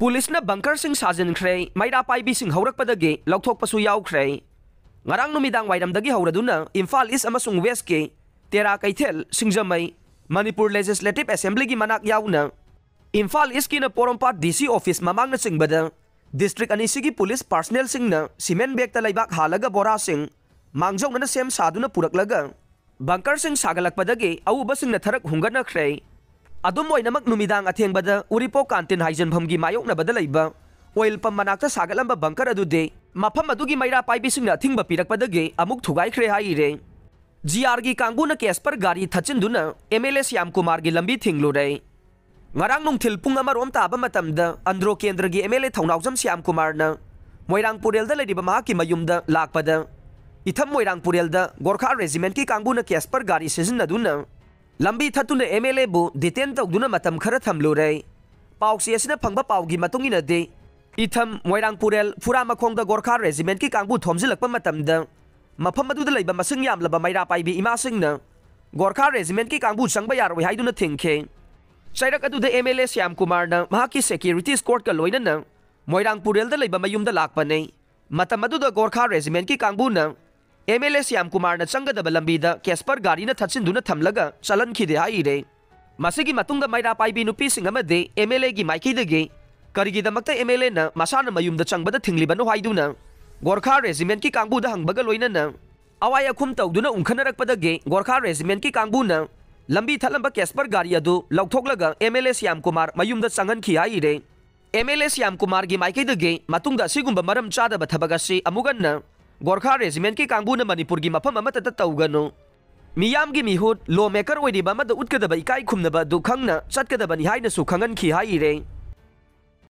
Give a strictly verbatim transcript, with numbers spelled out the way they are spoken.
ꯄꯨꯂꯤꯁꯅ ꯕꯪꯀꯔꯁꯤꯡ ꯁꯥꯖꯤꯟꯈ꯭ꯔꯦ, ꯃꯩꯔꯥ ꯄꯥꯏꯕꯤꯁꯤꯡ ꯍꯧꯔꯛꯄꯗꯒꯤ ꯂꯧꯊꯣꯛꯄꯁꯨ ꯌꯥꯎꯈ꯭ꯔꯦ꯫ ꯉꯔꯥꯡ ꯅꯨꯃꯤꯗꯥꯡ ꯋꯥꯏꯔꯝꯗꯒꯤ ꯍꯧꯔꯗꯨꯅ ꯏꯝꯐꯥꯜ ꯏꯁ ꯑꯃꯁꯨꯡ ꯋꯦꯁꯀꯤ ꯇꯦꯔꯥ ꯀꯩꯊꯦꯜ, ꯁꯤꯡꯖꯃꯩ, ꯃꯅꯤꯄꯨꯔ ꯂꯦꯖꯤꯁꯂꯦꯇꯤꯚ ꯑꯦꯁꯦꯝꯕ꯭ꯂꯤꯒꯤ ꯃꯅꯥꯛ ꯌꯥꯎꯅ ꯏꯝꯐꯥꯜ ꯏꯁꯀꯤꯅ ꯄꯣꯔꯣꯝꯄꯥꯠ ꯗꯤ ꯁꯤ ꯑꯣꯐꯤꯁ ꯃꯃꯥꯡꯅꯆꯤꯡꯕꯗ ꯗꯤꯁꯇ꯭ꯔꯤꯛ ꯑꯅꯤꯁꯤꯒꯤ ꯄꯨꯂꯤꯁ ꯄꯥꯔꯁꯅꯦꯜꯁꯤꯡꯅ ꯁꯤꯃꯦꯟ ꯕꯦꯒꯇ ꯂꯩꯕꯥꯛ ꯍꯥꯜꯂꯒ ꯕꯣꯔꯥꯁꯤꯡ ꯃꯥꯡꯖꯧꯅꯅ ꯁꯦꯝ ꯁꯥꯗꯨꯅ ꯄꯨꯔꯛꯂꯒ ꯕꯪꯀꯔꯁꯤꯡ ꯁꯥꯒꯠꯂꯛꯄꯗꯒꯤ ꯑꯎꯕꯁꯤꯡꯅ ꯊꯔꯛ ꯍꯨꯝꯒꯠꯅꯈ꯭ꯔꯦ꯫ ꯑꯗꯨꯝ ꯑꯣꯏꯅꯃꯛ, ꯅꯨꯃꯤꯗꯥꯡ ꯑꯊꯦꯡꯕꯗ ꯎꯔꯤꯄꯣꯛ ꯀꯥꯟꯇꯤꯟ ꯍꯥꯏꯖꯤꯟꯐꯝꯒꯤ ꯃꯥꯌꯣꯛꯅꯕꯗ ꯂꯩꯕ ꯑꯣꯏꯜ ꯄꯝ ꯃꯅꯥꯛꯇ ꯁꯥꯒꯠꯂꯝꯕ ꯕꯪꯀꯔ ꯑꯗꯨꯗꯤ ꯃꯐꯝ ꯑꯗꯨꯒꯤ ꯃꯩꯔꯥ ꯄꯥꯏꯕꯤꯁꯤꯡꯅ ꯑꯊꯤꯡꯕ ꯄꯤꯔꯛꯄꯗꯒꯤ ꯑꯃꯨꯛ ꯊꯨꯒꯥꯏꯈ꯭ꯔꯦ ꯍꯥꯏꯔꯦ꯫ ꯖꯤ ꯑꯥꯔꯒꯤ ꯀꯥꯡꯕꯨꯅ ꯀꯦꯁꯄꯔ ꯒꯥꯔꯤ ꯊꯠꯆꯤꯟꯗꯨꯅ ꯑꯦꯝ ꯑꯦꯜ ꯑꯦ ꯁ꯭ꯌꯥꯝ ꯀꯨꯃꯥꯔꯒꯤ ꯂꯝꯕꯤ ꯊꯤꯡꯂꯨꯔꯦ꯫ ꯉꯔꯥꯡ ꯅꯨꯡꯊꯤꯜ ꯄꯨꯡ ꯑꯃꯔꯣꯝ ꯇꯥꯕ ꯃꯇꯝꯗ ꯑꯟꯗ꯭ꯔꯣ ꯀꯦꯟꯗ꯭ꯔꯒꯤ ꯑꯦꯝ ꯑꯦꯜ ꯑꯦ ꯊꯧꯅꯥꯎꯖꯝ ꯁ꯭ꯌꯥꯝ ꯀꯨꯃꯥꯔꯅ ꯃꯣꯏꯔꯥꯡ ꯄꯨꯔꯦꯜꯗ ꯂꯩꯔꯤꯕ ꯃꯍꯥꯛꯀꯤ ꯃꯌꯨꯝꯗ ꯂꯥꯛꯄꯗ, ꯏꯊꯝ ꯃꯣꯏꯔꯥꯡ ꯄꯨꯔꯦꯜꯗ ꯒꯣꯔꯈꯥ ꯔꯦꯖꯤꯃꯦꯟꯠꯀꯤ ꯀꯥꯡꯕꯨꯅ ꯀꯦꯁꯄꯔ ꯒꯥꯔꯤ ꯁꯤꯖꯤꯟꯅꯗꯨꯅ ꯂꯝꯕꯤ ꯊꯠꯇꯨꯅ ꯑꯦꯝ ꯑꯦꯜ ꯑꯦꯕꯨ ꯗꯤꯇꯦꯟ ꯇꯧꯗꯨꯅ ꯃꯇꯝ ꯈꯔ ꯊꯝꯂꯨꯔꯦ꯫ ꯄꯥꯎꯆꯦ ꯑꯁꯤꯅ ꯐꯪꯕ ꯄꯥꯎꯒꯤ ꯃꯇꯨꯡ ꯏꯟꯅꯗꯤ, ꯏꯊꯝ ꯃꯣꯏꯔꯥꯡ ꯄꯨꯔꯦꯜ ꯐꯨꯔꯥ ꯃꯈꯣꯡꯗ ꯒꯣꯔꯈꯥ ꯔꯦꯖꯤꯃꯦꯟꯠꯀꯤ ꯀꯥꯡꯕꯨ ꯊꯣꯝꯖꯤꯜꯂꯛꯄ ꯃꯇꯝꯗ, ꯃꯐꯝ ꯑꯗꯨꯗ ꯂꯩꯕ ꯃꯁꯤꯡ ꯌꯥꯝꯂꯕ ꯃꯩꯔꯥ ꯄꯥꯏꯕꯤ ꯏꯃꯥꯁꯤꯡꯅ ꯒꯣꯔꯈꯥ ꯔꯦꯖꯤꯃꯦꯟꯠꯀꯤ ꯀꯥꯡꯕꯨ ꯆꯪꯕ ꯌꯥꯔꯣꯏ ꯍꯥꯏꯗꯨꯅ ꯊꯤꯡꯈꯤ꯫ ꯆꯩꯔꯛ ꯑꯗꯨꯗ ꯑꯦꯝ ꯑꯦꯜ ꯑꯦ ꯁ꯭ꯌꯥꯝ ꯀꯨꯃꯥꯔꯅ ꯃꯍꯥꯛꯀꯤ ꯁꯦꯀ꯭ꯌꯨꯔꯤꯇꯤ ꯁ꯭ꯀꯣꯔꯠꯀ ꯂꯣꯏꯅꯅ ꯃꯣꯏꯔꯥꯡ ꯄꯨꯔꯦꯜꯗ ꯂꯩꯕ ꯃꯌꯨꯝꯗ ꯂꯥꯛꯄꯅꯤ꯫ ꯃꯇꯝ ꯑꯗꯨꯗ ꯒꯣꯔꯈꯥ ꯔꯦꯖꯤꯃꯦꯟꯠꯀꯤ ꯀꯥꯡꯕꯨꯅ ꯑꯦꯝ ꯑꯦꯜ ꯑꯦ ꯁ꯭ꯌꯥꯝ ꯀꯨꯃꯥꯔꯅ ꯆꯪꯒꯗꯕ ꯂꯝꯕꯤꯗ ꯀꯦꯁꯄꯔ ꯒꯥꯔꯤꯅ ꯊꯠꯆꯤꯟꯗꯨꯅ ꯊꯝꯂꯒ ꯆꯠꯍꯟꯈꯤꯗꯦ ꯍꯥꯏꯔꯦ꯫ ꯃꯁꯤꯒꯤ ꯃꯇꯨꯡꯗ ꯃꯩꯔꯥ ꯄꯥꯏꯕꯤ ꯅꯨꯄꯤꯁꯤꯡ ꯑꯃꯗꯤ ꯑꯦꯝ ꯑꯦꯜ ꯑꯦꯒꯤ ꯃꯥꯏꯀꯩꯗꯒꯤ ꯀꯔꯤꯒꯤꯗꯃꯛꯇ ꯑꯦꯝ ꯑꯦꯜ ꯑꯦꯅ ꯃꯁꯥꯅ ꯃꯌꯨꯝꯗ ꯆꯪꯕꯗ ꯊꯤꯡꯂꯤꯕꯅꯣ ꯍꯥꯏꯗꯨꯅ ꯒꯣꯔꯈꯥ ꯔꯦꯖꯤꯃꯦꯟꯠꯀꯤ ꯀꯥꯡꯕꯨꯗ ꯍꯪꯕꯒ ꯂꯣꯏꯅꯅ ꯑꯋꯥꯏ ꯑꯈꯨꯝ ꯇꯧꯗꯨꯅ ꯎꯪꯈꯠꯅꯔꯛꯄꯗꯒꯤ ꯒꯣꯔꯈꯥ ꯔꯦꯖꯤꯃꯦꯟꯠꯀꯤ ꯀꯥꯡꯕꯨꯅ ꯂꯝꯕꯤ ꯊꯠꯂꯝꯕ ꯀꯦꯁꯄꯔ ꯒꯥꯔꯤ ꯑꯗꯨ ꯂꯧꯊꯣꯛꯂꯒ M L A Shyam Kumar ꯃꯌꯨꯝꯗ ꯆꯪꯍꯟꯈꯤ ꯍꯥꯏꯔꯦ꯫ ꯑꯦꯝ ꯑꯦꯜ ꯑꯦ ꯁ꯭ꯌꯥꯝ ꯀꯨꯃꯥꯔꯒꯤ ꯃꯥꯏꯀꯩꯗꯒꯤ ꯃꯇꯨꯡꯗ ꯑꯁꯤꯒꯨꯝꯕ ꯃꯔꯝ ꯆꯥꯗꯕ ꯊꯕꯛ ꯑꯁꯤ ꯑꯃꯨꯛ ꯍꯟꯅ ꯒꯣꯔꯈꯥ ꯔꯦꯖꯤꯃꯦꯟꯠꯀꯤ ꯀꯥꯡꯕꯨꯅ ꯃꯅꯤꯄꯨꯔꯒꯤ ꯃꯐꯝ ꯑꯃꯠꯇꯗ ꯇꯧꯒꯅꯨ꯫ ꯃꯤꯌꯥꯝꯒꯤ ꯃꯤꯍꯨꯠ, ꯂꯣ ꯃꯦꯀꯔ ꯑꯣꯏꯔꯤꯕ ꯑꯃꯗ ꯎꯠꯀꯗꯕ ꯏꯀꯥꯏ ꯈꯨꯝꯅꯕ ꯑꯗꯨ ꯈꯪꯅ ꯆꯠꯀꯗꯕꯅꯤ ꯍꯥꯏꯅꯁꯨ ꯈꯪꯍꯟꯈꯤ ꯍꯥꯏꯔꯦ꯫